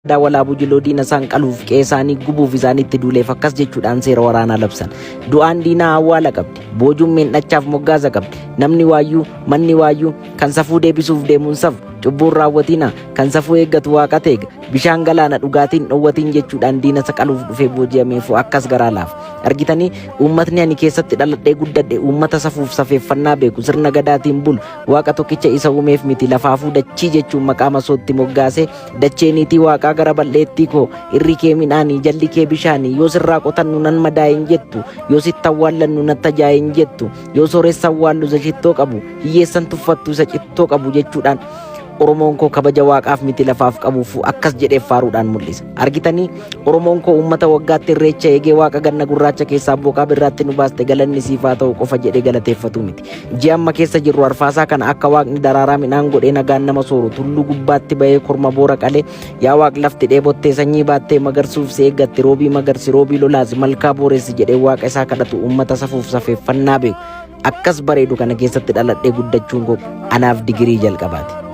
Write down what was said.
Madda Walaabuu Jiloo diina isaan qaluuf qe'ee isaanii gubuuf isaanitti duuleef akkas jechuudhaan seera waraanaa labsan. Du'aan diinaa awwaala qabdi. Boojuun miidhachaaf moggaasa qabdi. Namni waayyuu, manni waayyuu, kan safuu deebisuuf deemuun safu, cubbuun raawwatina, kan safuu eeggatu waaqa teega, bishaan galaana dhugaatiin dhowwatiin jechuudhaan diina isa qaluuf dhufee booji'ameefu akkas garaa laafa. Argitanii, uummatni ani keessatti dhaladhee guddadhe uummata safuuf safeeffannaa beeku, sirna gadaatiin bulu, waaqa tokkicha isa uumeef miti lafaafuu dachii jechuun maqaa masootti moggaasee, dachee niitii waaqaa gara bal'eettii koo, irri kee midhaanii, jalli kee bishaanii, yoo sirraa qotannu nan madaa'in jettu, yoo sitti awwaallannu nan tajaa'in jettu, yoo sooressa awwaallu isa shittoo qabu, hiyyeessan tuffattu isa cittoo qabu jechuudhaan Oromoon koo kabaja waaqaaf miti lafaaf qabuuf akkas jedhee faaruudhaan mul'isa. Argitanii, Oromoon koo uummata waggaatti irreecha eegee waaqa ganna gurraacha keessaa booqaa birraatti nu baaste galanni siif haa ta'u qofa jedhee galateeffatu miti. Ji'a amma keessa jirru arfaasaa kana akka waaqni daraaraa midhaan godhee nagaan nama sooru tulluu gubbaatti bahee korma boora qalee, yaa waaq lafti dheebottee sanyii baattee magarsuuf si eeggatte, roobii magarsi, roobii lolaasi, malkaa booressi jedhee waaqa isaa kadhatu, uummata safuuf safeeffannaa beeku. Akkas bareedu kana keessatti dhaladhee guddachuun koo anaaf digirii jalqabaati.